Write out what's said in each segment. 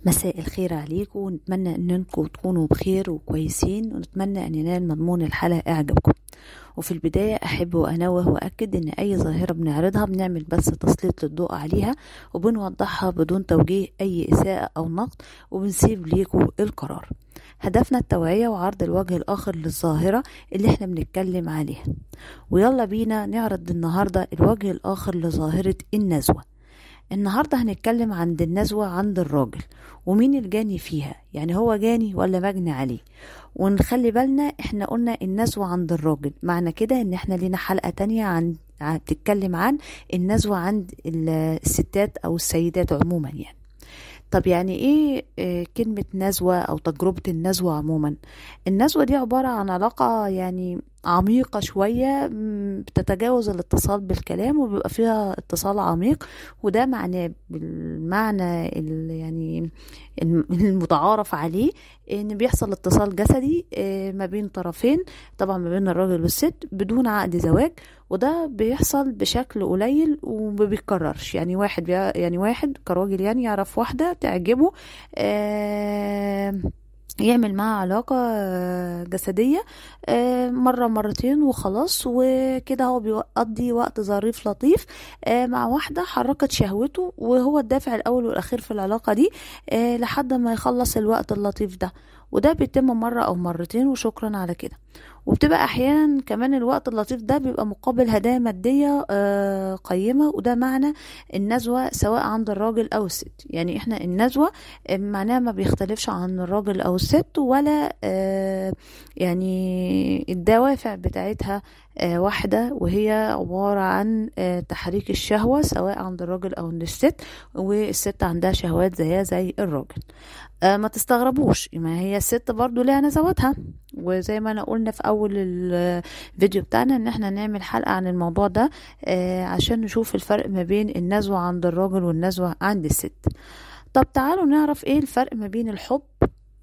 مساء الخير عليكم، ونتمنى انكم تكونوا بخير وكويسين، ونتمنى ان ينال مضمون الحلقة اعجابكم. وفي البداية احب وانوه واكد ان اي ظاهرة بنعرضها بنعمل بس تسليط للضوء عليها وبنوضحها بدون توجيه اي اساءة او نقد، وبنسيب ليكم القرار. هدفنا التوعية وعرض الوجه الاخر للظاهرة اللي احنا بنتكلم عليها. ويلا بينا نعرض النهاردة الوجه الاخر لظاهرة النزوة. النهاردة هنتكلم عند النزوة عند الراجل ومين الجاني فيها، يعني هو جاني ولا مجني عليه. ونخلي بالنا احنا قلنا النزوة عند الراجل، معنى كده ان احنا لينا حلقة تانية عن بتتكلم عن النزوة عند الستات او السيدات عموما. يعني طب يعني ايه كلمة نزوة او تجربة النزوة عموما؟ النزوة دي عبارة عن علاقة يعني عميقة شوية بتتجاوز الاتصال بالكلام، وبيبقى فيها اتصال عميق، وده معناه بالمعنى يعني المتعارف عليه ان بيحصل اتصال جسدي ما بين طرفين، طبعا ما بين الراجل والست، بدون عقد زواج، وده بيحصل بشكل قليل وما بيتكررش. يعني واحد كراجل يعني يعرف واحدة تعجبه، يعمل معها علاقة جسدية مرة مرتين وخلاص، وكده هو بيقضي وقت ظريف لطيف مع واحدة حركت شهوته، وهو الدافع الأول والأخير في العلاقة دي لحد ما يخلص الوقت اللطيف ده، وده بيتم مرة أو مرتين وشكرا على كده. وبتبقى أحيانا كمان الوقت اللطيف ده بيبقى مقابل هدايا مادية قيمة، وده معنى النزوة سواء عند الراجل أو الست. يعني إحنا النزوة معناها ما بيختلفش عن الراجل أو الست، ولا يعني الدوافع بتاعتها واحدة، وهي عبارة عن تحريك الشهوة سواء عند الراجل أو عند الست، والست عندها شهوات زيها زي الراجل. ما تستغربوش، ما هي الست برضو لها نزواتها، وزي ما انا قلنا في اول الفيديو بتاعنا ان احنا نعمل حلقة عن الموضوع ده عشان نشوف الفرق ما بين النزوة عند الراجل والنزوة عند الست. طب تعالوا نعرف ايه الفرق ما بين الحب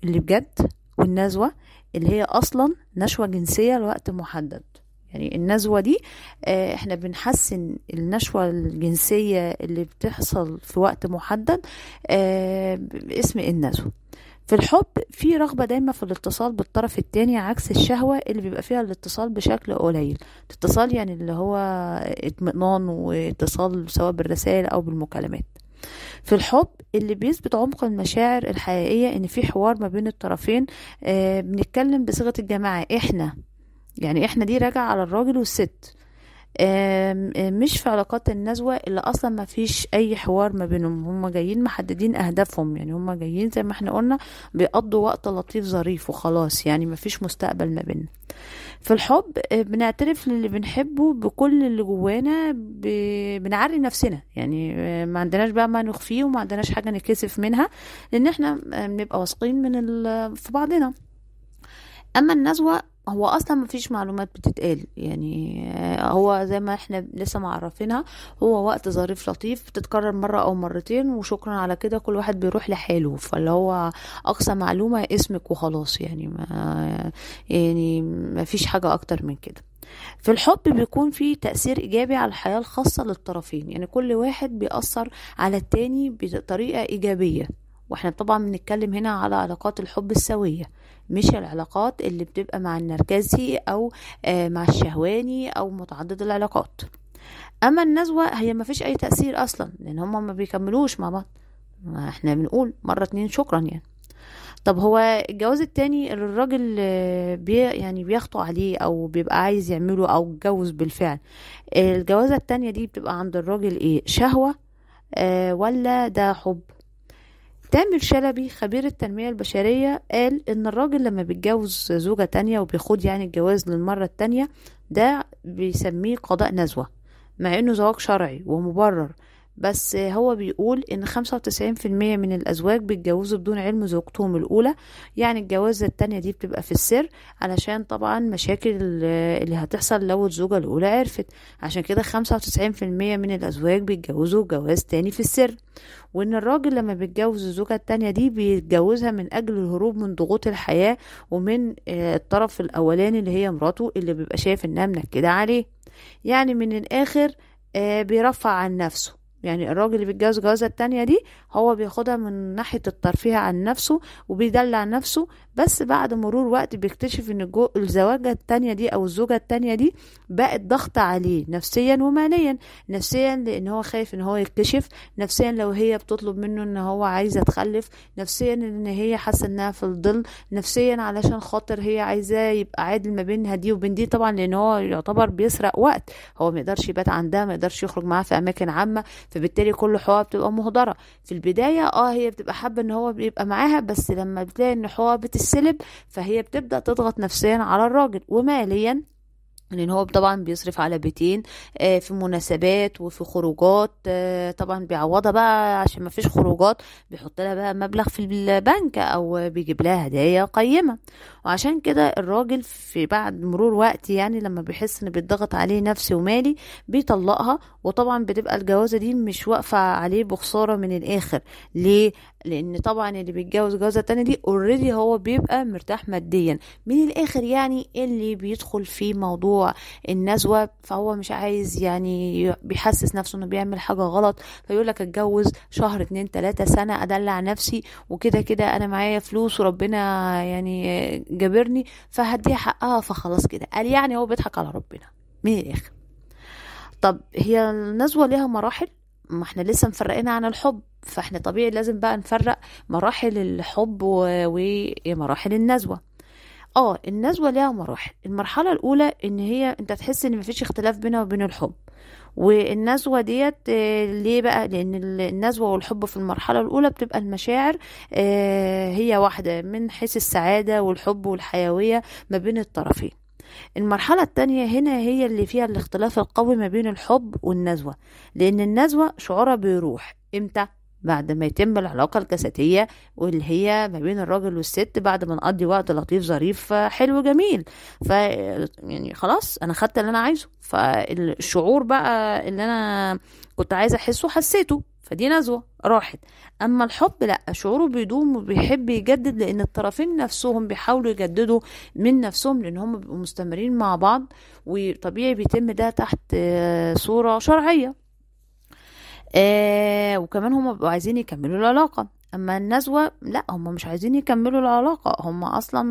اللي بجد والنزوة اللي هي اصلا نشوة جنسية لوقت محدد. يعني النزوة دي احنا بنحسن النشوة الجنسية اللي بتحصل في وقت محدد باسم النزوة. في الحب في رغبة دايما في الاتصال بالطرف التاني، عكس الشهوة اللي بيبقى فيها الاتصال بشكل قليل. الاتصال يعني اللي هو اطمئنان واتصال سواء بالرسائل او بالمكالمات. في الحب اللي بيثبت عمق المشاعر الحقيقية ان في حوار ما بين الطرفين، بنتكلم بصيغة الجماعة، احنا يعني احنا دي راجعة على الراجل والست، مش في علاقات النزوة اللي اصلا ما فيش اي حوار ما بينهم، هم جايين محددين اهدافهم، يعني هم جايين زي ما احنا قلنا بيقضوا وقت لطيف ظريف وخلاص، يعني ما فيش مستقبل ما بيننا. في الحب بنعترف للي بنحبه بكل اللي جوانا، بنعري نفسنا، يعني ما عندناش بقى ما نخفيه وما عندناش حاجة نكسف منها، لان احنا بنبقى واثقين من في بعضنا. اما النزوة هو اصلا مفيش معلومات بتتقال، يعني هو زي ما احنا لسه معرفينها، هو وقت ظريف لطيف بتتكرر مرة او مرتين وشكرا على كده، كل واحد بيروح لحاله، فاللي هو اقصى معلومة اسمك وخلاص، يعني ما فيش حاجة اكتر من كده. في الحب بيكون في تأثير إيجابي على الحياة الخاصة للطرفين، يعني كل واحد بيأثر على التاني بطريقة إيجابية، واحنا طبعا بنتكلم هنا على علاقات الحب السوية، مش العلاقات اللي بتبقى مع النرجسي او مع الشهواني او متعدد العلاقات. اما النزوة هي ما فيش اي تأثير اصلا، لان هما ما بيكملوش مع بعض، احنا بنقول مرة اتنين شكرا يعني. طب هو الجواز التاني اللي الراجل يعني بيخطو عليه او بيبقى عايز يعمله او اتجوز بالفعل، الجوازة التانية دي بتبقى عند الراجل ايه؟ شهوة ولا ده حب؟ تامر شلبي خبير التنمية البشرية قال ان الراجل لما بيتجوز زوجة تانية وبيخوض يعني الجواز للمرة التانية ده بيسميه قضاء نزوة، مع انه زواج شرعي ومبرر، بس هو بيقول ان 95% من الازواج بيتجوزوا بدون علم زوجتهم الاولى، يعني الجوازة التانية دي بتبقى في السر علشان طبعا مشاكل اللي هتحصل لو الزوجة الاولى عرفت، عشان كده 95% من الازواج بيتجوزوا جواز تاني في السر. وان الراجل لما بيتجوز الزوجة التانية دي بيتجوزها من اجل الهروب من ضغوط الحياة ومن الطرف الاولاني اللي هي مراته اللي بيبقى شايف انها منكدة عليه، يعني من الاخر بيرفع عن نفسه. يعني الراجل اللي بيتجوز الجوازة التانية دي هو بياخدها من ناحية الترفيه عن نفسه وبيدلع نفسه، بس بعد مرور وقت بيكتشف ان الزواجة التانية دي او الزوجة التانية دي بقت ضغط عليه نفسيا وماليا. نفسيا لان هو خايف ان هو يكتشف، نفسيا لو هي بتطلب منه ان هو عايزة تخلف، نفسيا ان هي حاسة انها في الظل، نفسيا علشان خاطر هي عايزاه يبقى عادل ما بينها دي وبين دي، طبعا لان هو يعتبر بيسرق وقت، هو ما يقدرش يبات عندها، ما يقدرش يخرج معاها في اماكن عامة، فبالتالي كل حقوقها بتبقى مهدرة. في البداية هي بتبقى حابة ان هو بيبقى معاها، بس لما بتلاقي ان حقوقها بتتسلب فهي بتبدأ تضغط نفسيا على الراجل وماليا، لان هو طبعا بيصرف على بيتين في مناسبات وفي خروجات، طبعا بيعوضها بقى عشان ما فيش خروجات، بيحط لها بقى مبلغ في البنك او بيجيب لها هدايا قيمة. وعشان كده الراجل في بعد مرور وقت يعني لما بيحس ان بيتضغط عليه نفسي ومالي بيطلقها، وطبعا بتبقى الجوازة دي مش واقفة عليه بخسارة من الاخر. ليه؟ لان طبعا اللي بيتجوز جوازة تانية دي already هو بيبقى مرتاح ماديا من الاخر، يعني اللي بيدخل في موضوع النزوة فهو مش عايز، يعني بيحسس نفسه انه بيعمل حاجة غلط، فيقول لك اتجوز شهر 2 3 سنة ادلع نفسي وكده كده انا معايا فلوس وربنا يعني جابرني فهديها حقها، فخلاص كده قال، يعني هو بيضحك على ربنا من الاخر. طب هي النزوة ليها مراحل، ما احنا لسه مفرقين عن الحب، فاحنا طبيعي لازم بقى نفرق مراحل الحب ومراحل النزوة. النزوة ليها مراحل. المرحلة الأولى إن هي أنت تحس إن مفيش اختلاف بينها وبين الحب، والنزوة ديت ليه بقى؟ لأن النزوة والحب في المرحلة الأولى بتبقى المشاعر هي واحدة من حيث السعادة والحب والحيوية ما بين الطرفين. المرحلة التانية هنا هي اللي فيها الاختلاف القوي ما بين الحب والنزوة، لأن النزوة شعورها بيروح إمتى؟ بعد ما يتم العلاقة الجسدية واللي هي ما بين الراجل والست، بعد ما نقضي وقت لطيف ظريف حلو جميل، ف يعني خلاص انا خدت اللي انا عايزه، فالشعور بقى اللي انا كنت عايزة احسه حسيته، فدي نزوة راحت. اما الحب لا، شعوره بيدوم وبيحب يجدد، لان الطرفين نفسهم بيحاولوا يجددوا من نفسهم، لان هم بيبقوا مستمرين مع بعض، وطبيعي بيتم ده تحت صورة شرعية، وكمان هم بيبقوا عايزين يكملوا العلاقة. اما النزوة لا، هم مش عايزين يكملوا العلاقة، هم اصلا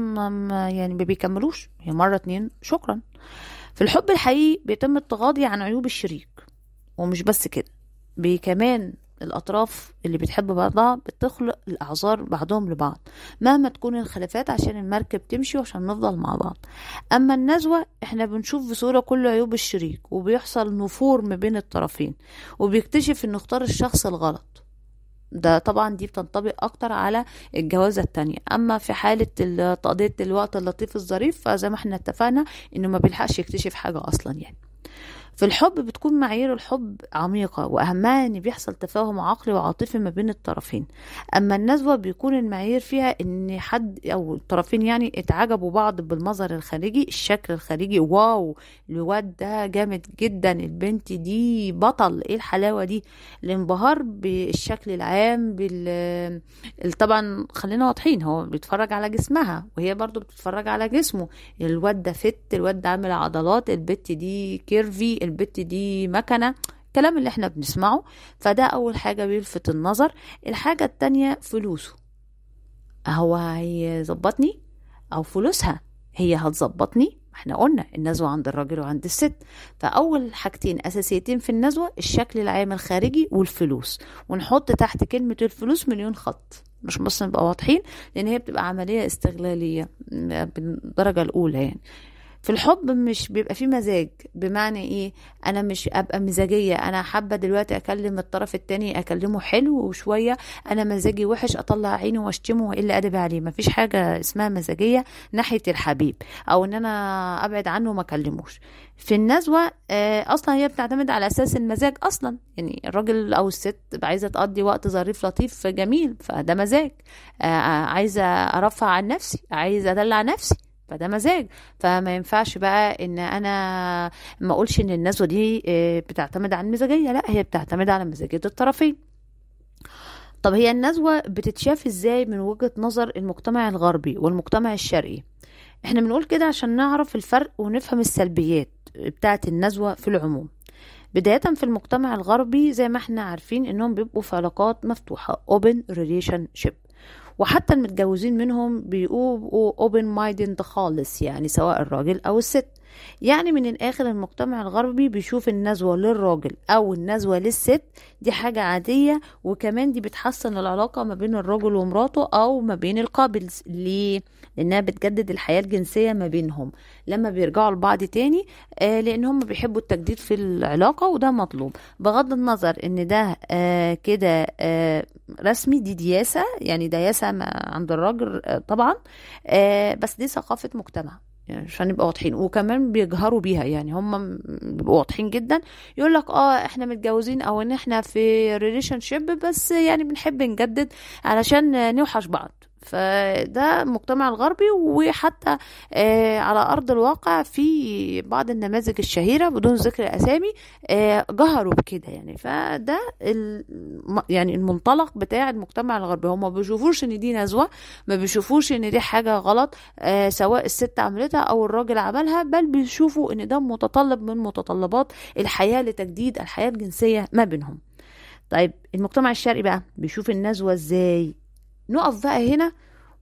يعني ما بيكملوش، هي مرة 2 شكرا. في الحب الحقيقي بيتم التغاضي عن عيوب الشريك، ومش بس كده، كمان الأطراف اللي بتحب بعضها بتخلق الأعذار بعضهم لبعض مهما تكون الخلافات عشان المركب تمشي وعشان نفضل مع بعض. أما النزوة احنا بنشوف بصورة كل عيوب الشريك، وبيحصل نفور ما بين الطرفين، وبيكتشف انه اختار الشخص الغلط. ده طبعا دي بتنطبق اكتر على الجوازة التانية. اما في حالة تقضية الوقت اللطيف الظريف فزي ما احنا اتفقنا انه ما بيلحقش يكتشف حاجة اصلا. يعني في الحب بتكون معايير الحب عميقة، وأهمها إن بيحصل تفاهم عقلي وعاطفي ما بين الطرفين. أما النزوة بيكون المعايير فيها إن حد أو الطرفين يعني اتعجبوا بعض بالمظهر الخارجي، الشكل الخارجي، واو الواد ده جامد جدا، البنت دي بطل، إيه الحلاوة دي، الانبهار بالشكل العام طبعا خلينا واضحين، هو بيتفرج على جسمها وهي برضو بتتفرج على جسمه، الواد ده fit، الواد ده عامل عضلات، البنت دي curvy، البت دي مكنة، الكلام اللي احنا بنسمعه. فده اول حاجة بيلفت النظر. الحاجة التانية فلوسه، هو هيظبطني او فلوسها هي هتظبطني. احنا قلنا النزوة عند الراجل وعند الست، فاول حاجتين اساسيتين في النزوة الشكل العام الخارجي والفلوس، ونحط تحت كلمة الفلوس مليون خط، مش بس نبقى واضحين، لان هي بتبقى عملية استغلالية بالدرجة الاولى. يعني في الحب مش بيبقى فيه مزاج، بمعنى ايه؟ انا مش ابقى مزاجية، انا حابة دلوقتي اكلم الطرف التاني اكلمه حلو وشوية، انا مزاجي وحش اطلع عينه واشتمه والا ادب عليه. مفيش حاجة اسمها مزاجية ناحية الحبيب، او ان انا ابعد عنه وما اكلموش. في النزوة اصلا هي بتعتمد على اساس المزاج اصلا، يعني الراجل او الست عايزة تقضي وقت ظريف لطيف جميل، فده مزاج. عايزة ارفع عن نفسي، عايزة ادلع نفسي، فده مزاج. فما ينفعش بقى ان انا ما اقولش ان النزوة دي بتعتمد على المزاجية، لا هي بتعتمد على مزاجية الطرفين. طب هي النزوة بتتشاف ازاي من وجهة نظر المجتمع الغربي والمجتمع الشرقي؟ احنا بنقول كده عشان نعرف الفرق ونفهم السلبيات بتاعة النزوة في العموم. بداية في المجتمع الغربي زي ما احنا عارفين انهم بيبقوا في علاقات مفتوحة open relationship، وحتى المتجوزين منهم بيبقوا open minded خالص، يعني سواء الراجل او الست. يعني من الاخر المجتمع الغربي بيشوف النزوة للراجل او النزوة للست دي حاجة عادية، وكمان دي بتحسن العلاقة ما بين الراجل ومراته او ما بين ال couples. ليه؟ لانها بتجدد الحياة الجنسية ما بينهم لما بيرجعوا لبعض تاني، لان هم بيحبوا التجديد في العلاقة وده مطلوب، بغض النظر ان ده كده رسمي، دي دياسة، يعني دياسة عند الراجل طبعا، بس دي ثقافة مجتمع يعني عشان نبقى واضحين. وكمان بيجهروا بيها، يعني هم بيبقوا واضحين جدا، يقول لك احنا متجوزين او ان احنا في relationship، بس يعني بنحب نجدد علشان نوحش بعض. فده المجتمع الغربي. وحتى على أرض الواقع في بعض النماذج الشهيرة بدون ذكر أسامي جهروا بكده يعني. فده يعني المنطلق بتاع المجتمع الغربي، هم ما بيشوفوش ان دي نزوة، ما بيشوفوش ان دي حاجة غلط سواء الست عملتها أو الراجل عملها، بل بيشوفوا ان ده متطلب من متطلبات الحياة لتجديد الحياة الجنسية ما بينهم. طيب المجتمع الشرقي بقى بيشوف النزوة ازاي؟ نقف بقى هنا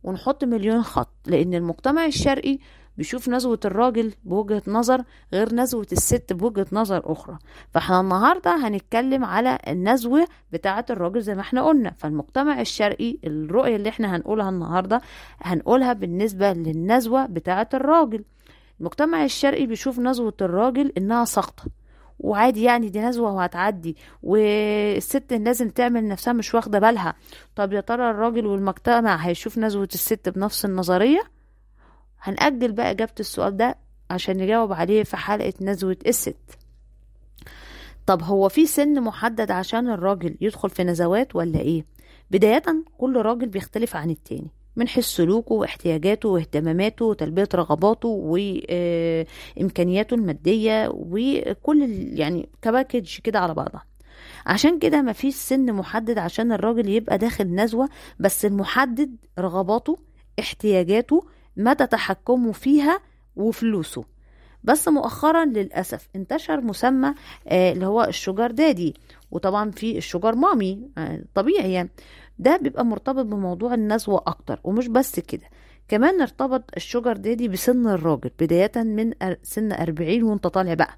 ونحط مليون خط، لأن المجتمع الشرقي بيشوف نزوة الراجل بوجهة نظر غير نزوة الست بوجهة نظر أخرى. فاحنا النهاردة هنتكلم على النزوة بتاعة الراجل زي ما احنا قلنا. فالمجتمع الشرقي الرؤية اللي احنا هنقولها النهاردة هنقولها بالنسبة للنزوة بتاعة الراجل. المجتمع الشرقي بيشوف نزوة الراجل إنها سقطة وعادي، يعني دي نزوة وهتعدي، والست لازم تعمل نفسها مش واخدة بالها. طب يا ترى الراجل والمجتمع هيشوف نزوة الست بنفس النظرية؟ هنأجل بقى إجابة السؤال ده عشان نجاوب عليه في حلقة نزوة الست. طب هو في سن محدد عشان الراجل يدخل في نزوات ولا ايه؟ بداية كل راجل بيختلف عن التاني من حيث سلوكه واحتياجاته واهتماماته وتلبية رغباته وإمكانياته المادية وكل يعني كباكج كده على بعضها. عشان كده مفيش سن محدد عشان الراجل يبقى داخل نزوة، بس المحدد رغباته، احتياجاته، مدى تحكمه فيها، وفلوسه. بس مؤخرا للأسف انتشر مسمى اللي هو ال sugar daddy، وطبعا في ال sugar mommy طبيعي يعني. ده بيبقى مرتبط بموضوع النزوة أكتر. ومش بس كده، كمان ارتبط ال sugar daddy بسن الراجل بداية من سن 40 وانت طالع بقى.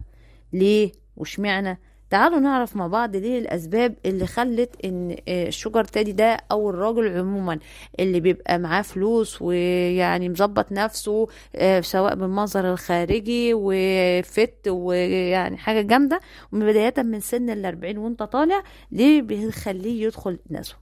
ليه وشمعنا؟ تعالوا نعرف مع بعض ليه الأسباب اللي خلت ان ال sugar daddy ده أو الراجل عموما اللي بيبقى معاه فلوس ويعني مظبط نفسه سواء بالمنظر الخارجي و fit ويعني حاجة جامدة، وبداية من سن 40 وانت طالع، ليه بيخليه يدخل نزوة؟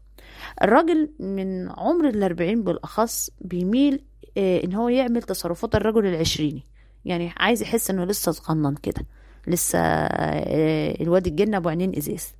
الراجل من عمر 40 بالأخص بيميل ان هو يعمل تصرفات الرجل العشريني، يعني عايز يحس انه لسه صغنن كده، لسه الواد الجنة ابو عينين ازاز.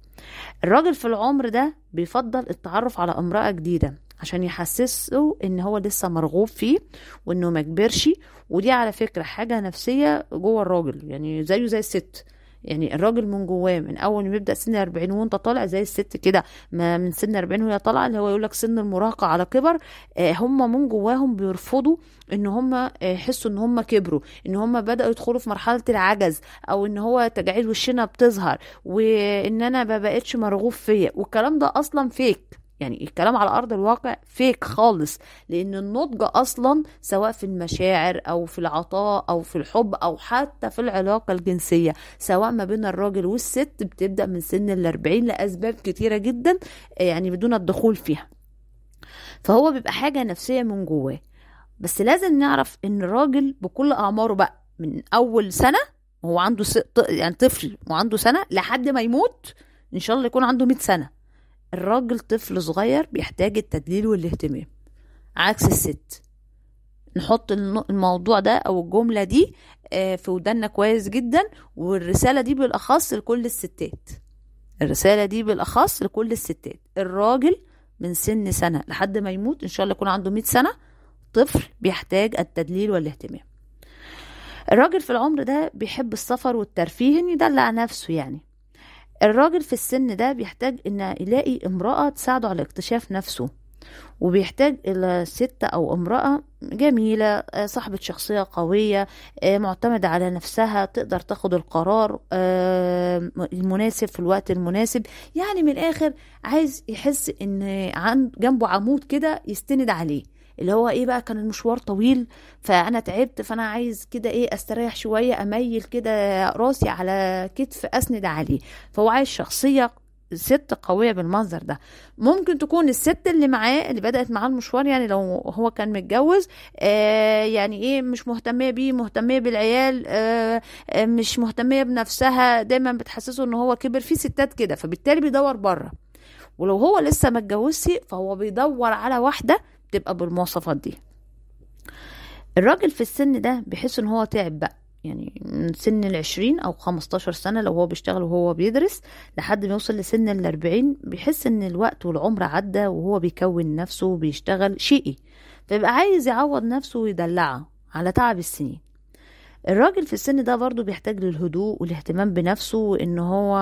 الراجل في العمر ده بيفضل التعرف على امرأة جديدة عشان يحسسه ان هو لسه مرغوب فيه وانه ما كبرش. ودي على فكرة حاجة نفسية جوه الراجل، يعني زيه زي الست. يعني الراجل من جواه من اول ما يبدا سن 40 وانت طالع زي الست كده، ما من سن 40 وهي طالعه، اللي هو يقول لك سن المراهقة على كبر، هم من جواهم بيرفضوا ان هم يحسوا ان هم كبروا، ان هم بداوا يدخلوا في مرحلة العجز، او ان هو تجاعيد وشنا بتظهر، وان انا ما بقتش مرغوب فيا. والكلام ده اصلا فيك، يعني الكلام على أرض الواقع فيك خالص، لأن النضج أصلا سواء في المشاعر أو في العطاء أو في الحب أو حتى في العلاقة الجنسية سواء ما بين الراجل والست بتبدأ من سن 40 لأسباب كتيرة جدا يعني بدون الدخول فيها. فهو بيبقى حاجة نفسية من جواه. بس لازم نعرف إن الراجل بكل أعماره بقى من أول سنة وهو عنده يعني طفل وعنده سنة لحد ما يموت إن شاء الله يكون عنده 100 سنة، الراجل طفل صغير بيحتاج التدليل والاهتمام عكس الست. نحط الموضوع ده او الجملة دي في ودنا كويس جدا، والرسالة دي بالاخص لكل الستات، الرسالة دي بالاخص لكل الستات. الراجل من سن سنة لحد ما يموت ان شاء الله يكون عنده 100 سنة طفل بيحتاج التدليل والاهتمام. الراجل في العمر ده بيحب السفر والترفيه، ان يدلع نفسه يعني. الراجل في السن ده بيحتاج ان يلاقي امرأة تساعده على اكتشاف نفسه، وبيحتاج إلى ست أو امرأة جميلة، صاحبة شخصية قوية، معتمدة على نفسها، تقدر تاخد القرار المناسب في الوقت المناسب. يعني من الآخر عايز يحس إن جنبه عمود كده يستند عليه، اللي هو ايه بقى، كان المشوار طويل فانا تعبت، فانا عايز كده ايه استريح شوية، اميل كده راسي على كتف اسند عليه. فهو عايز شخصية ست قوية بالمنظر ده. ممكن تكون الست اللي معاه اللي بدأت معاه المشوار، يعني لو هو كان متجوز يعني ايه مش مهتمية بيه، مهتمية بالعيال، مش مهتمية بنفسها، دايما بتحسسه ان هو كبر. في ستات كده، فبالتالي بيدور بره. ولو هو لسه ما اتجوزش فهو بيدور على واحدة تبقى بالمواصفات دي. الراجل في السن ده بيحس ان هو تعب بقى، يعني من سن 20 او 15 سنة لو هو بيشتغل وهو بيدرس لحد ما يوصل لسن 40، بيحس ان الوقت والعمر عدى وهو بيكون نفسه وبيشتغل شقي، فيبقى عايز يعوض نفسه ويدلعه على تعب السنين. الراجل في السن ده برضو بيحتاج للهدوء والاهتمام بنفسه، وان هو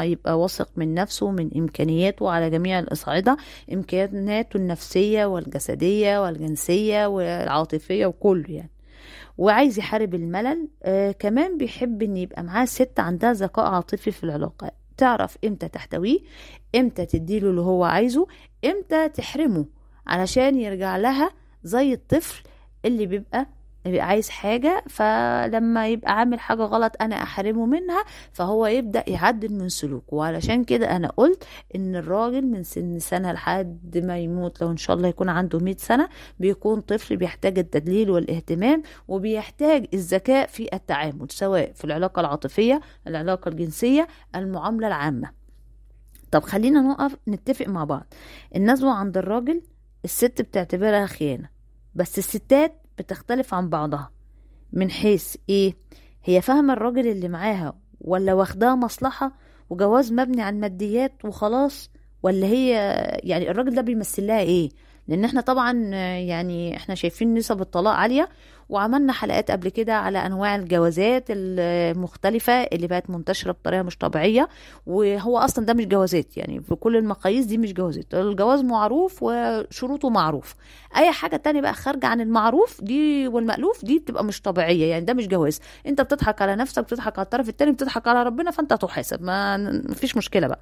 يبقى واثق من نفسه ومن امكانياته على جميع الاصعدة، امكانياته النفسية والجسدية والجنسية والعاطفية وكله يعني. وعايز يحارب الملل. كمان بيحب ان يبقى معاه ست عندها ذكاء عاطفي في العلاقة، تعرف امتى تحتويه، امتى تديله اللي هو عايزه، امتى تحرمه، علشان يرجع لها زي الطفل اللي بيبقى عايز حاجة، فلما يبقى عامل حاجة غلط أنا أحرمه منها، فهو يبدأ يعدل من سلوكه. وعلشان كده أنا قلت إن الراجل من سن سنة لحد ما يموت، لو إن شاء الله يكون عنده 100 سنة، بيكون طفل بيحتاج التدليل والاهتمام، وبيحتاج الذكاء في التعامل، سواء في العلاقة العاطفية، العلاقة الجنسية، المعاملة العامة. طب خلينا نقف نتفق مع بعض. النزوة عند الراجل الست بتعتبرها خيانة، بس الستات بتختلف عن بعضها من حيث ايه، هي فاهمة الراجل اللي معاها ولا واخداها مصلحة وجواز مبني على الماديات وخلاص، ولا هي يعني الراجل ده بيمثل لها ايه. لان احنا طبعا يعني احنا شايفين نسب الطلاق عالية، وعملنا حلقات قبل كده على انواع الجوازات المختلفة اللي بقت منتشرة بطريقة مش طبيعية، وهو اصلا ده مش جوازات، يعني في كل المقاييس دي مش جوازات. الجواز معروف وشروطه معروف، اي حاجة تانية بقى خارجة عن المعروف دي والمألوف دي بتبقى مش طبيعية، يعني ده مش جواز. انت بتضحك على نفسك، بتضحك على الطرف التاني، بتضحك على ربنا، فانت تحاسب، ما فيش مشكلة بقى.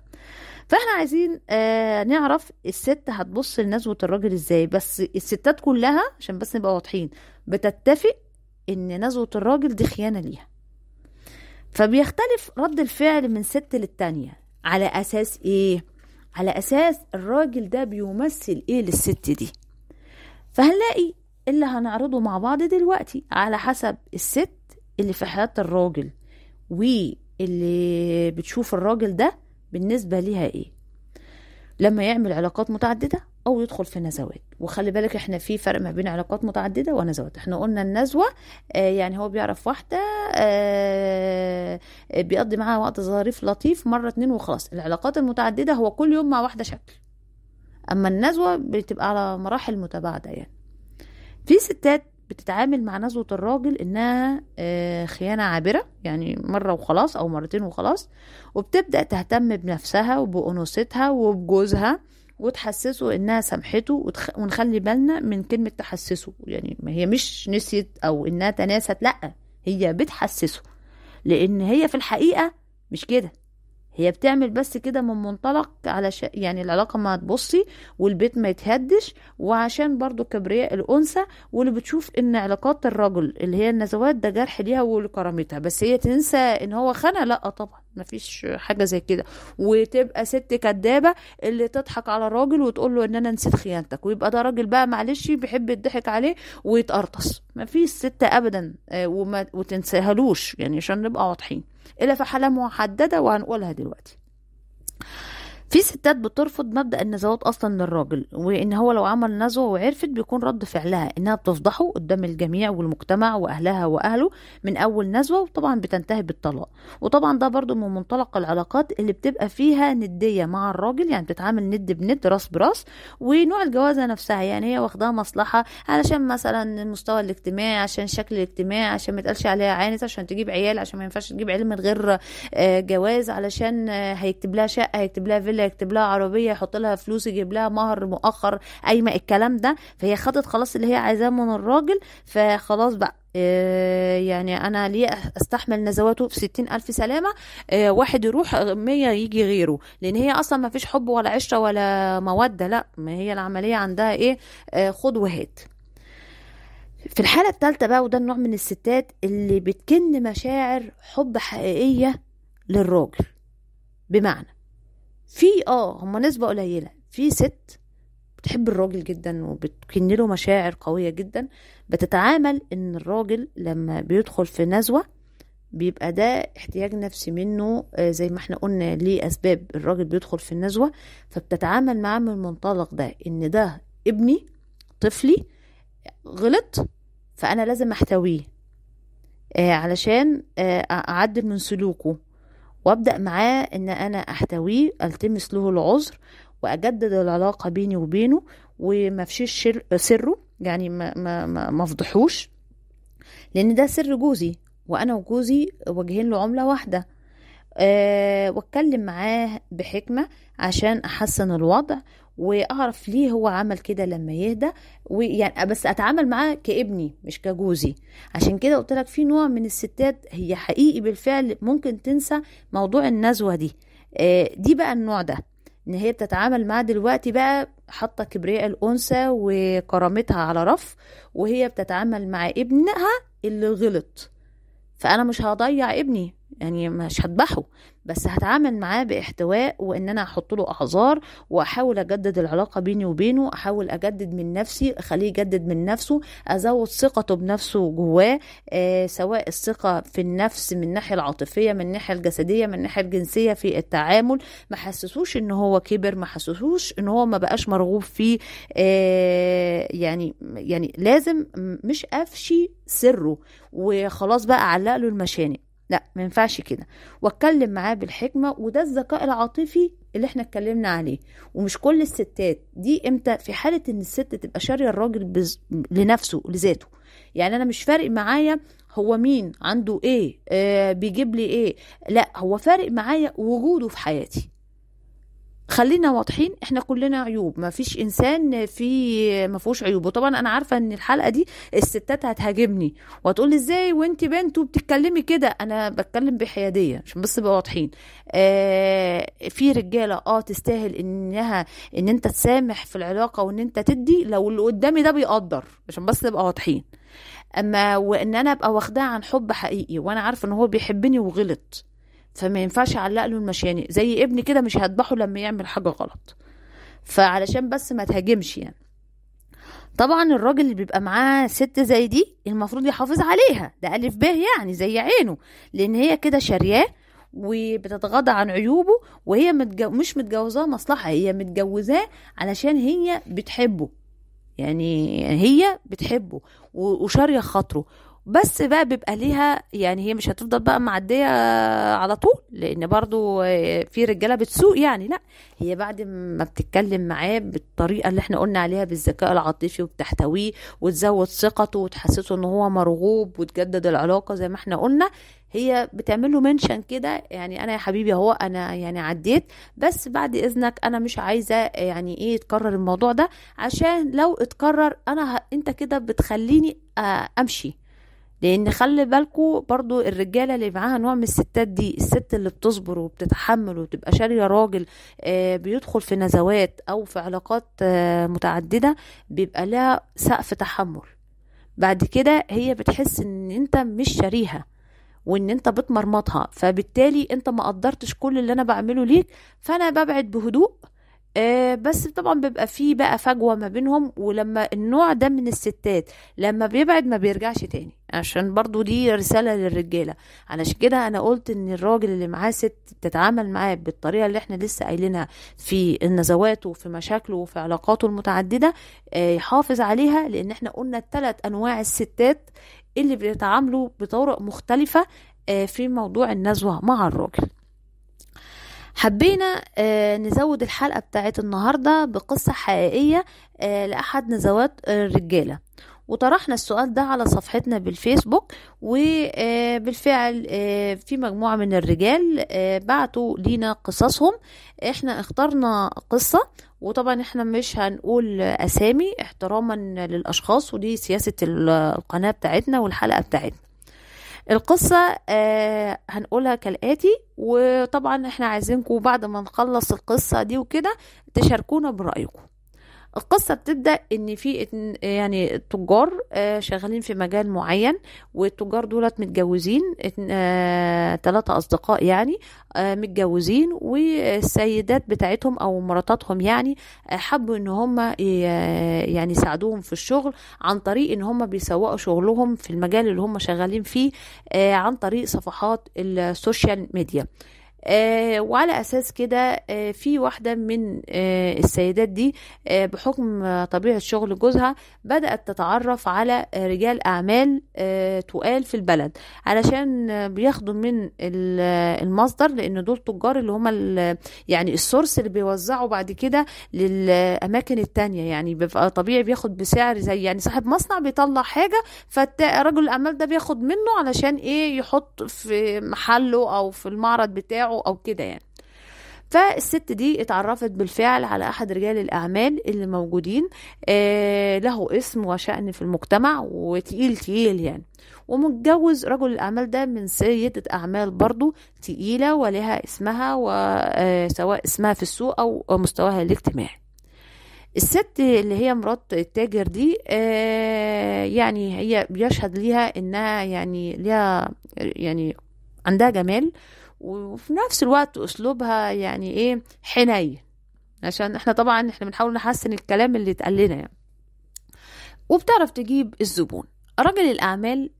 فاحنا عايزين نعرف الست هتبص لنزوة الراجل ازاي. بس الستات كلها عشان بس نبقى واضحين بتتفق ان نزوة الراجل دي خيانة ليها، فبيختلف رد الفعل من ست للتانية على اساس ايه، على اساس الراجل ده بيمثل ايه للست دي. فهنلاقي اللي هنعرضه مع بعض دلوقتي على حسب الست اللي في حياة الراجل واللي بتشوف الراجل ده بالنسبة ليها ايه لما يعمل علاقات متعددة او يدخل في نزوات. وخلي بالك احنا في فرق ما بين علاقات متعددة ونزوات. احنا قلنا النزوة يعني هو بيعرف واحدة بيقضي معاها وقت ظريف لطيف مرة اتنين وخلاص. العلاقات المتعددة هو كل يوم مع واحدة شكل، اما النزوة بتبقى على مراحل متباعدة. يعني في ستات بتتعامل مع نزوة الراجل انها خيانة عابرة، يعني مرة وخلاص او مرتين وخلاص، وبتبدأ تهتم بنفسها وبأنوثتها وبجوزها وتحسسه انها سامحته. ونخلي بالنا من كلمة تحسسه، يعني ما هي مش نسيت او انها تناست، لا هي بتحسسه، لان هي في الحقيقة مش كده، هي بتعمل بس كده من منطلق على يعني العلاقة ما تبصي والبيت ما يتهدش، وعشان برضو كبرياء الأنثى واللي بتشوف ان علاقات الرجل اللي هي النزوات ده جرح ليها ولكرامتها، بس هي تنسى ان هو خانة، لا طبعا مفيش حاجة زي كده. وتبقى ست كدابة اللي تضحك على الراجل وتقول له ان انا نسيت خيانتك، ويبقى ده راجل بقى معلش بيحب يضحك عليه ويتقرطص. مفيش ست ابدا وتنساهلوش، يعني عشان نبقى واضحين، الا في حالة محددة وهنقولها دلوقتي. في ستات بترفض مبدأ النزوات أصلا للراجل، وإن هو لو عمل نزوة وعرفت بيكون رد فعلها إنها بتفضحه قدام الجميع والمجتمع وأهلها وأهله من أول نزوة، وطبعا بتنتهي بالطلاق. وطبعا ده برضو من منطلق العلاقات اللي بتبقى فيها ندية مع الراجل، يعني بتتعامل ند بند راس براس. ونوع الجوازة نفسها يعني هي واخداها مصلحة علشان مثلا المستوى الاجتماعي، عشان شكل الاجتماعي، عشان ما يتقالش عليها عانس، عشان تجيب عيال، عشان ما ينفعش تجيب عيال من غير جواز، علشان هيكتب لها شقة، هيكتب لها فيلا، فيلا، يكتب لها عربية، يحط لها فلوس، يجيب لها مهر مؤخر، قايمة، الكلام ده. فهي خدت خلاص اللي هي عايزاه من الراجل، فخلاص بقى يعني انا ليه استحمل نزواته في 60,000 سلامة، واحد يروح 100 يجي غيره، لان هي اصلا ما فيش حب ولا عشرة ولا مودة، لا ما هي العملية عندها ايه، خد وهات. في الحالة الثالثة بقى، وده النوع من الستات اللي بتكن مشاعر حب حقيقية للراجل، بمعنى في هم نسبة قليلة، في ست بتحب الراجل جدا وبتكن له مشاعر قوية جدا، بتتعامل ان الراجل لما بيدخل في نزوة بيبقى ده احتياج نفسي منه، زي ما احنا قلنا ليه اسباب الراجل بيدخل في النزوة، فبتتعامل معاه من المنطلق ده ان ده ابني طفلي غلط فانا لازم احتويه علشان اعدل من سلوكه، وابدا معاه ان انا احتويه، التمس له العذر، واجدد العلاقة بيني وبينه، وما فيش سره، يعني ما فضحوش، لان ده سر جوزي وانا وجوزي واجهين له عمله واحدة. واتكلم معاه بحكمه عشان احسن الوضع واعرف ليه هو عمل كده لما يهدى، ويعني بس اتعامل معاه كابني مش كجوزي. عشان كده قلت لك في نوع من الستات هي حقيقي بالفعل ممكن تنسى موضوع النزوه دي، دي بقى النوع ده ان هي بتتعامل معاه دلوقتي بقى حاطه كبرياء الانثى وكرامتها على رف، وهي بتتعامل مع ابنها اللي غلط، فانا مش هضيع ابني، يعني مش هذبحه، بس هتعامل معاه باحتواء، وان انا احط له اعذار، واحاول اجدد العلاقة بيني وبينه، احاول اجدد من نفسي، اخليه يجدد من نفسه، ازود ثقته بنفسه جواه، سواء الثقة في النفس من الناحية العاطفية، من الناحية الجسدية، من الناحية الجنسية في التعامل، ما حسسوش ان هو كبر، ما حسسوش ان هو ما بقاش مرغوب فيه، يعني لازم مش افشي سره وخلاص بقى اعلق له المشانق، لا ما ينفعش كده، واتكلم معاه بالحكمة. وده الذكاء العاطفي اللي احنا اتكلمنا عليه. ومش كل الستات دي، امتى؟ في حالة ان الست تبقى شارية الراجل لنفسه لذاته، يعني انا مش فارق معايا هو مين، عنده ايه، بيجيب لي ايه، لا هو فارق معايا وجوده في حياتي. خلينا واضحين، احنا كلنا عيوب، ما فيش انسان في ما فيهوش عيوب. وطبعا انا عارفه ان الحلقة دي الستات هتهاجمني وهتقول ازاي وانت بنت وبتتكلمي كده، انا بتكلم بحياديه عشان بس نبقى واضحين. في رجاله تستاهل انها ان انت تسامح في العلاقة وان انت تدي لو اللي قدامي ده بيقدر، عشان بس نبقى واضحين. اما وان انا ابقى واخداه عن حب حقيقي وانا عارفه ان هو بيحبني وغلط، فما ينفعش اعلق له المشانق زي ابني كده، مش هذبحه لما يعمل حاجة غلط، فعلشان بس ما تهاجمش يعني. طبعا الراجل اللي بيبقى معاه ست زي دي المفروض يحافظ عليها، ده الف به يعني زي عينه، لان هي كده شارياه وبتتغاضى عن عيوبه، وهي مش متجوزاه مصلحة، هي متجوزاه علشان هي بتحبه، يعني هي بتحبه وشاريه خاطره. بس بقى بيبقى ليها يعني، هي مش هتفضل بقى معدية على طول، لان برضو في رجالة بتسوق يعني، لا هي بعد ما بتتكلم معاه بالطريقة اللي احنا قلنا عليها بالذكاء العاطفي، وبتحتويه وتزود ثقته وتحسسه ان هو مرغوب وتجدد العلاقة زي ما احنا قلنا، هي بتعمله منشن كده، يعني انا يا حبيبي هو انا يعني عديت، بس بعد اذنك انا مش عايزة يعني ايه يتكرر الموضوع ده، عشان لو اتكرر انا انت كده بتخليني امشي. لان خلي بالكو برضو الرجالة اللي معاها نوع من الستات دي، الست اللي بتصبر وبتتحمل وبتبقى شاريه راجل بيدخل في نزوات او في علاقات متعددة، بيبقى لها سقف تحمل. بعد كده هي بتحس ان انت مش شاريها وان انت بتمرمطها، فبالتالي انت ما قدرتش كل اللي انا بعمله ليك، فانا ببعد بهدوء. بس طبعا بيبقى فيه بقى فجوة ما بينهم، ولما النوع ده من الستات لما بيبعد ما بيرجعش تاني، عشان برضو دي رسالة للرجالة. علشان كده انا قلت ان الراجل اللي معاه ست تتعامل معاه بالطريقة اللي احنا لسه قايلينها في النزوات وفي مشاكله وفي علاقاته المتعددة، يحافظ عليها، لان احنا قلنا الثلاث انواع الستات اللي بيتعاملوا بطرق مختلفة في موضوع النزوة مع الراجل. حبينا نزود الحلقة بتاعت النهاردة بقصة حقيقية لأحد نزوات الرجالة، وطرحنا السؤال ده على صفحتنا بالفيسبوك، وبالفعل في مجموعة من الرجال بعتوا لينا قصصهم. احنا اخترنا قصة، وطبعا احنا مش هنقول اسامي احتراما للاشخاص، ودي سياسة القناة بتاعتنا والحلقة بتاعتنا. القصة هنقولها كالآتي، وطبعا احنا عايزينكم بعد ما نخلص القصة دي وكده تشاركونا برأيكم. القصة بتبدأ ان في يعني تجار شغالين في مجال معين، والتجار دولت متجوزين، 3 أصدقاء يعني متجوزين، والسيدات بتاعتهم او مراتاتهم يعني حبوا ان هم يعني يساعدوهم في الشغل عن طريق ان هم بيسوقوا شغلهم في المجال اللي هم شغالين فيه عن طريق صفحات ال social media. وعلى أساس كده في واحدة من السيدات دي بحكم طبيعة شغل جوزها بدأت تتعرف على رجال أعمال تقال في البلد، علشان بياخدوا من المصدر، لأن دول تجار اللي هم يعني ال source اللي بيوزعوا بعد كده للأماكن التانية. يعني بيبقى طبيعي بياخد بسعر زي يعني صاحب مصنع بيطلع حاجة، فرجل الأعمال ده بياخد منه علشان إيه، يحط في محله أو في المعرض بتاعه او كده يعني. فالست دي اتعرفت بالفعل على احد رجال الاعمال اللي موجودين، له اسم وشأن في المجتمع وتقيل تقيل يعني، ومتجوز رجل الاعمال ده من سيدة اعمال برضو تقيلة ولها اسمها، وسواء اسمها في السوق او مستواها الاجتماعي. الست اللي هي مرات التاجر دي يعني هي بيشهد ليها انها يعني ليها يعني عندها جمال، وفي نفس الوقت اسلوبها يعني ايه حنين، عشان احنا طبعا احنا بنحاول نحسن الكلام اللي اتقال لنا يعني، وبتعرف تجيب الزبون. رجل الاعمال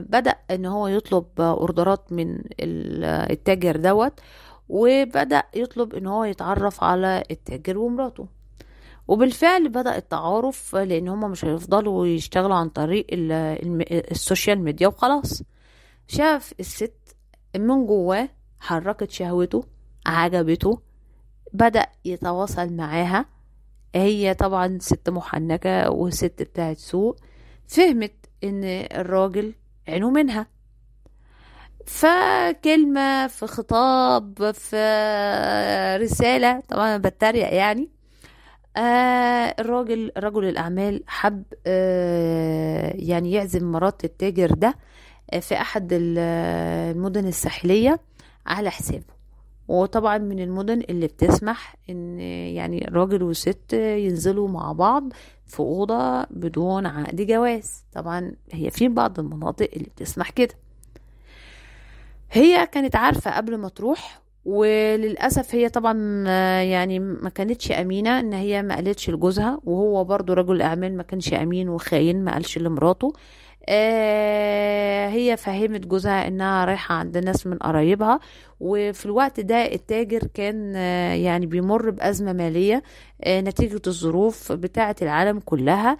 بدأ ان هو يطلب اوردرات من التاجر دوت، وبدأ يطلب ان هو يتعرف على التاجر ومراته، وبالفعل بدأ التعارف، لان هما مش هيفضلوا يشتغلوا عن طريق ال social media وخلاص. شاف الست من جواه، حركت شهوته، عجبته، بدأ يتواصل معاها. هي طبعا ست محنكة وست بتاعت سوق، فهمت ان الراجل عينه منها، فكلمة في خطاب في رسالة، طبعا بتريق يعني. الراجل رجل الأعمال حب يعني يعزم مرات التاجر ده في أحد المدن الساحلية على حسابه، وطبعا من المدن اللي بتسمح ان يعني راجل وست ينزلوا مع بعض في أوضة بدون عقد جواز. طبعا هي في بعض المناطق اللي بتسمح كده. هي كانت عارفة قبل ما تروح، وللأسف هي طبعا يعني ما كانتش أمينة، ان هي ما قالتش لجوزها، وهو برضو رجل أعمال ما كانش أمين وخاين، ما قالش لمراته. هي فهمت جوزها انها رايحة عند ناس من قرايبها، وفي الوقت ده التاجر كان يعني بيمر بأزمة مالية نتيجة الظروف بتاعة العالم كلها،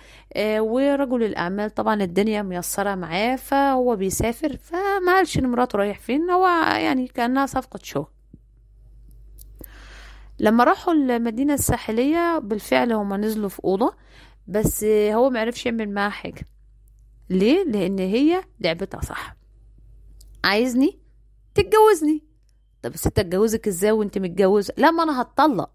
ورجل الأعمال طبعا الدنيا ميسرة معاه، فهو بيسافر، فما قالش ان مراته رايح فين، هو يعني كأنها صفقة شغل. لما راحوا المدينة الساحلية بالفعل هما نزلوا في أوضة، بس هو معرفش يعمل معاها حاجة. ليه؟ لان هي لعبتها صح. عايزني تتجوزني، طب الست اتجوزك ازاي وانت متجوزه؟ لا ما انا هتطلق.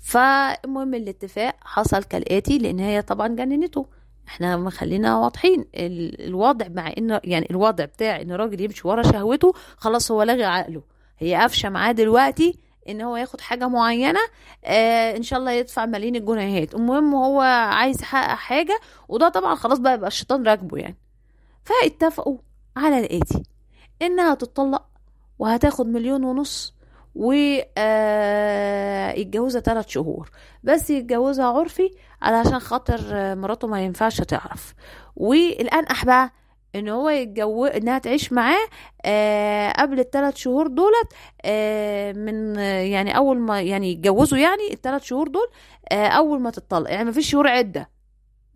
فالمهم الاتفاق حصل كالاتي، لان هي طبعا جننته. احنا ما خلينا واضحين الوضع، مع ان يعني الوضع بتاع ان راجل يمشي ورا شهوته خلاص هو لغي عقله، هي قافشه معاه دلوقتي ان هو ياخد حاجة معينة، ان شاء الله يدفع ملايين الجنيهات، المهم هو عايز يحقق حاجة، وده طبعا خلاص بقى يبقى الشيطان راكبه يعني. فاتفقوا على الاتي، انها تتطلق وهتاخد 1.5 مليون، ويتجوزها 3 شهور بس، يتجوزها عرفي علشان خاطر مراته ما ينفعش تعرف. والانقح بقى ان هو يتجوز، انها تعيش معاه قبل ال3 شهور دولت، من يعني اول ما يعني يتجوزوا، يعني ال3 شهور دول اول ما تتطلق، يعني ما فيش شهور عده.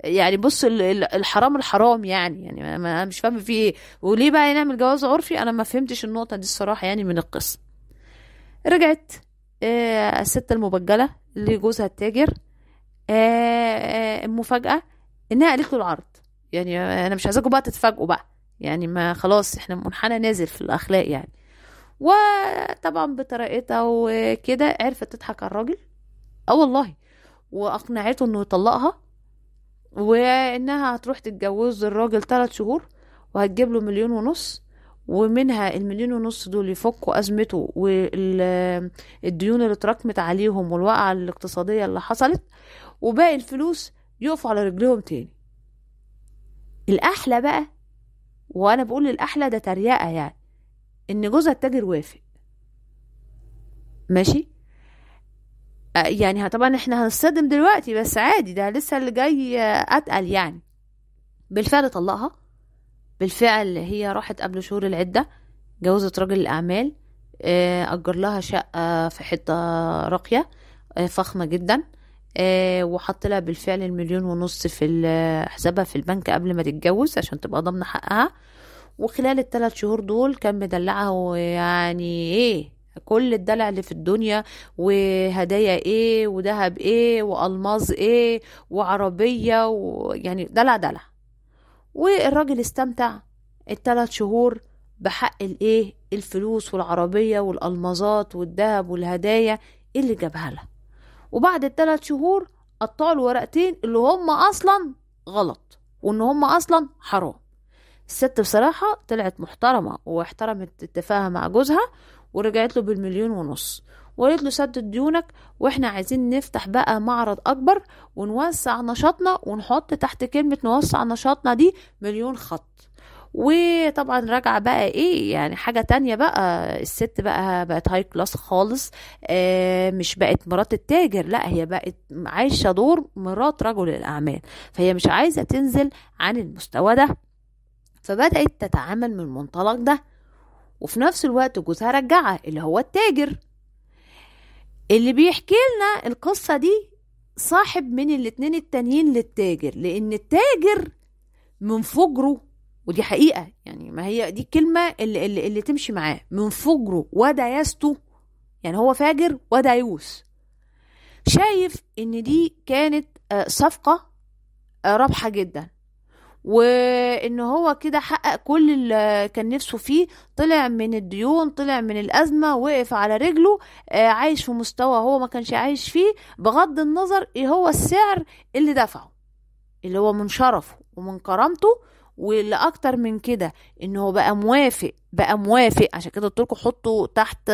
يعني بص الحرام الحرام يعني انا مش فاهمه فيه ايه، وليه بقى نعمل جواز عرفي؟ انا ما فهمتش النقطة دي الصراحة يعني من القصة. رجعت الست المبجله لجوزها التاجر، المفاجاة انها قالت له العرض. يعني انا مش عايزاكم بقى تتفاجئوا بقى، يعني ما خلاص احنا منحنى نازل في الاخلاق يعني. وطبعا بطريقتها وكده عرفت تضحك على الراجل، والله، واقنعته انه يطلقها، وانها هتروح تتجوز الراجل 3 شهور وهتجيب له 1.5 مليون، ومنها 1.5 مليون دول يفكوا ازمته والديون اللي اتراكمت عليهم والوقعة الاقتصادية اللي حصلت، وباقي الفلوس يقفوا على رجليهم تاني. الاحلى بقى، وانا بقول الاحلى ده تريقة يعني، ان جوزها التاجر وافق. ماشي، يعني طبعا احنا هنصدم دلوقتي، بس عادي، ده لسه اللي جاي اتقل يعني. بالفعل طلقها، بالفعل هي راحت قبل شهور العدة، جوزت راجل الأعمال، أجر لها شقة في حتة راقية، فخمة جدا، وحط لها بالفعل 1.5 مليون في حسابها في البنك قبل ما تتجوز عشان تبقى ضامنة حقها. وخلال ال3 شهور دول كان مدلعها، ويعني ايه كل الدلع اللي في الدنيا، وهدايا ايه، وذهب ايه، والماظ ايه، وعربية، ويعني دلع دلع. والراجل استمتع ال3 شهور بحق الايه، الفلوس والعربية والالمازات والذهب والهدايا اللي جابها لها. وبعد ال3 شهور قطعوا الورقتين اللي هم اصلا غلط، وان هم اصلا حرام. الست بصراحة طلعت محترمة واحترمت اتفاقها مع جوزها، ورجعت له ب1.5 مليون، وقالت له سدد ديونك، واحنا عايزين نفتح بقى معرض اكبر ونوسع نشاطنا، ونحط تحت كلمة نوسع نشاطنا دي 1,000,000 خط. وطبعا راجعة بقى ايه يعني حاجة تانية بقى، الست بقى بقت high class خالص، مش بقت مرات التاجر، لا هي بقت عايشة دور مرات رجل الاعمال، فهي مش عايزة تنزل عن المستوى ده، فبدأت تتعامل من المنطلق ده. وفي نفس الوقت جوزها رجعها اللي هو التاجر. اللي بيحكي لنا القصة دي صاحب من الاتنين التانيين للتاجر، لان التاجر من فجره، ودي حقيقة يعني، ما هي دي الكلمة اللي تمشي معاه، من فجره ودياسته، يعني هو فاجر وديوس، شايف ان دي كانت صفقة رابحة جدا، وان هو كده حقق كل اللي كان نفسه فيه، طلع من الديون، طلع من الأزمة، وقف على رجله، عايش في مستوى هو ما كانش عايش فيه، بغض النظر ايه هو السعر اللي دفعه، اللي هو من شرفه ومن كرامته. واللي اكتر من كده ان هو بقى موافق، عشان كده قلت لكم حطوا تحت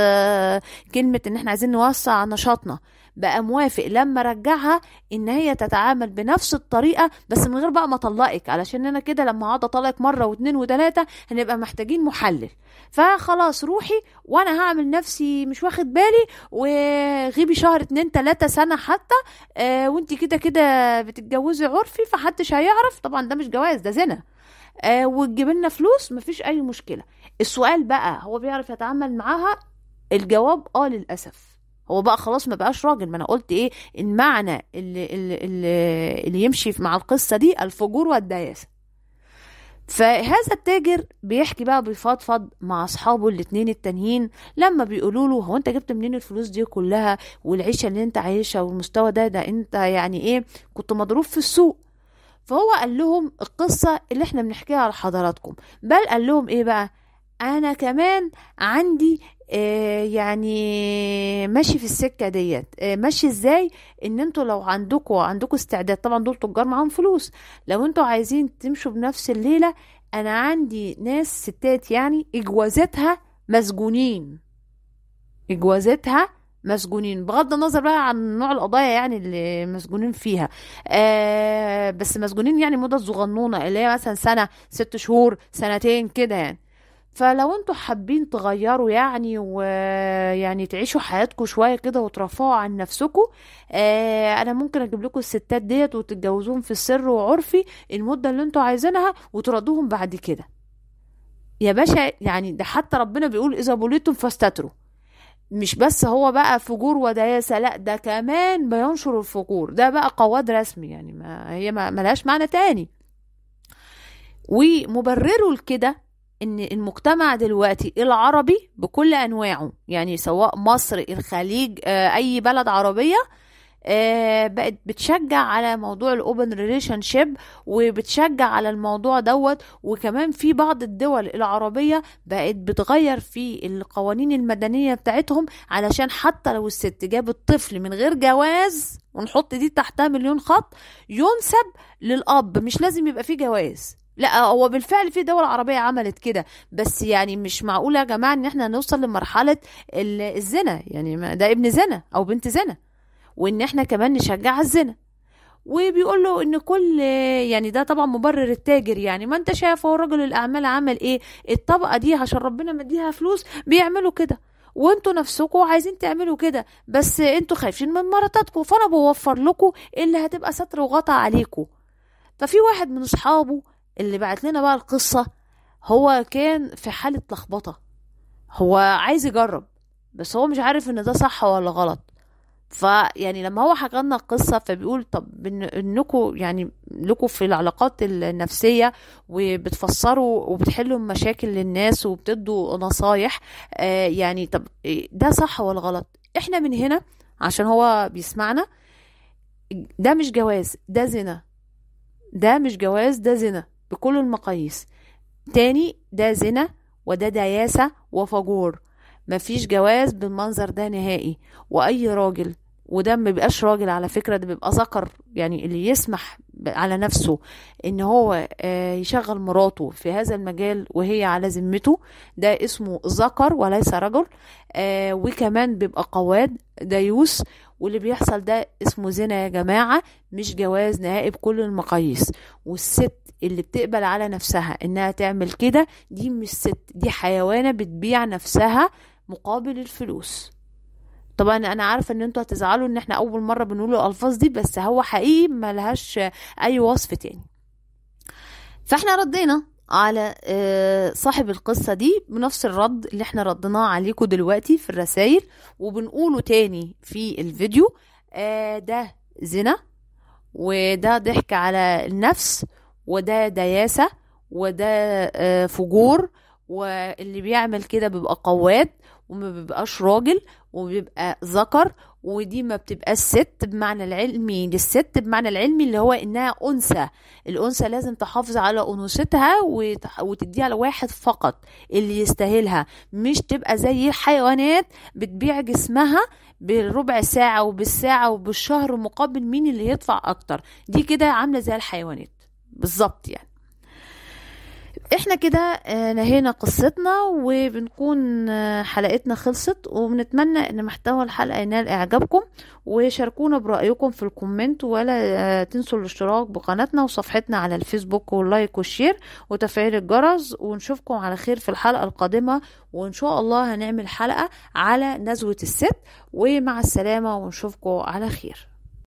كلمة ان احنا عايزين نوسع نشاطنا، بقى موافق لما رجعها ان هي تتعامل بنفس الطريقة، بس من غير بقى ما اطلقك، علشان انا كده لما اقعد اطلقك مرة واثنين وثلاثة هنبقى محتاجين محلل، فخلاص روحي وانا هعمل نفسي مش واخد بالي، وغيبي شهر 2 3 سنة حتى، وانت كده كده بتتجوزي عرفي فحدش هيعرف، طبعا ده مش جواز ده زنا، وتجيب لنا فلوس مفيش اي مشكلة. السؤال بقى هو بيعرف يتعامل معاها؟ الجواب للأسف هو بقى خلاص ما بقاش راجل. ما انا قلت ايه المعنى اللي يمشي مع القصة دي، الفجور والدياسة. فهذا التاجر بيحكي بقى، بيفضفض مع اصحابه الاتنين التانيين لما بيقولوا له هو انت جبت منين الفلوس دي كلها والعيشة اللي انت عايشها والمستوى ده، ده انت يعني ايه كنت مضروب في السوق. فهو قال لهم القصة اللي احنا بنحكيها لحضراتكم، بل قال لهم ايه بقى، انا كمان عندي يعني ماشي في السكة ديت، ماشي ازاي، ان انتوا لو عندكم استعداد، طبعا دول تجار معاهم فلوس، لو انتوا عايزين تمشوا بنفس الليلة، انا عندي ناس ستات يعني اجوازتها مسجونين، اجوازتها مسجونين، بغض النظر بقى عن نوع القضايا يعني اللي مسجونين فيها، بس مسجونين يعني مدة صغنونة اللي هي مثلا سنة، 6 شهور، 2 سنين كده يعني. فلو انتوا حابين تغيروا يعني ويعني تعيشوا حياتكم شوية كده وترفعوا عن نفسكم، انا ممكن اجيب لكم الستات ديت وتتجوزوهم في السر وعرفي المدة اللي انتوا عايزينها وتردوهم بعد كده يا باشا. يعني ده حتى ربنا بيقول اذا بليتم فاستتروا، مش بس هو بقى فجور ودياسة، لا ده كمان بينشر الفجور، ده بقى قواد رسمي يعني، ما هي ملهاش معنى تاني. ومبرره لكده ان المجتمع دلوقتي العربي بكل انواعه، يعني سواء مصر، الخليج، اي بلد عربية، بقت بتشجع على موضوع ال open relationship وبتشجع على الموضوع دوت. وكمان في بعض الدول العربية بقت بتغير في القوانين المدنية بتاعتهم، علشان حتى لو الست جابت طفل من غير جواز، ونحط دي تحتها مليون خط، ينسب للأب، مش لازم يبقى فيه جواز. لا هو بالفعل في دول عربية عملت كده، بس يعني مش معقولة يا جماعة ان احنا نوصل لمرحلة الزنا، يعني ده ابن زنا او بنت زنا، وان احنا كمان نشجع الزنا. وبيقول له ان كل يعني ده طبعا مبرر التاجر، يعني ما انت شايف هو رجل الاعمال عمل ايه، الطبقة دي عشان ربنا مديها فلوس بيعملوا كده، وانتوا نفسكوا عايزين تعملوا كده، بس انتوا خايفين من مراتاتكم، فانا بوفر لكم اللي هتبقى ستر وغطا عليكم. ففي واحد من اصحابه اللي بعت لنا بقى القصة، هو كان في حالة لخبطة، هو عايز يجرب بس هو مش عارف ان ده صح ولا غلط. فيعني لما هو حكى لنا القصة فبيقول طب انكم يعني لكم في العلاقات النفسية وبتفسروا وبتحلوا مشاكل للناس وبتدوا نصايح، يعني طب ده صح ولا غلط؟ احنا من هنا عشان هو بيسمعنا، ده مش جواز، ده زنا، ده مش جواز، ده زنا بكل المقاييس. تاني ده زنا وده دياسة وفجور، مفيش جواز بالمنظر ده نهائي. واي راجل، وده ما بيبقاش راجل على فكرة، ده بيبقى ذكر، يعني اللي يسمح على نفسه ان هو يشغل مراته في هذا المجال وهي على ذمته، ده اسمه ذكر وليس رجل. وكمان بيبقى قواد ديوس، واللي بيحصل ده اسمه زنا يا جماعة، مش جواز نهائي بكل المقاييس. والست اللي بتقبل على نفسها انها تعمل كده دي مش ست، دي حيوانة بتبيع نفسها مقابل الفلوس. طبعا انا عارفة ان انتوا هتزعلوا ان احنا اول مرة بنقول الالفاظ دي، بس هو حقيقي ما لهاش اي وصف تاني. فاحنا ردينا على صاحب القصة دي بنفس الرد اللي احنا ردناه عليكم دلوقتي في الرسائل، وبنقوله تاني في الفيديو. ده زنا، وده ضحك على النفس، وده دياسة، وده فجور، واللي بيعمل كده بيبقى قواد وما بيبقاش راجل وبيبقى ذكر، ودي ما بتبقاش ست بمعنى العلمي للست، بمعنى العلمي اللي هو انها انثى. الانثى لازم تحافظ على انوثتها وتديها لواحد فقط اللي يستاهلها، مش تبقى زي الحيوانات بتبيع جسمها بالربع ساعة وبالساعة وبالشهر مقابل مين اللي يدفع اكتر. دي كده عاملة زي الحيوانات بالظبط. يعني احنا كده نهينا قصتنا، وبنكون حلقتنا خلصت، وبنتمنى ان محتوى الحلقة ينال اعجابكم، وشاركونا برأيكم في ال comment، ولا تنسوا الاشتراك بقناتنا وصفحتنا على الفيسبوك وال like وال share وتفعيل الجرس. ونشوفكم على خير في الحلقة القادمة، وان شاء الله هنعمل حلقة على نزوة الست. ومع السلامة، ونشوفكم على خير.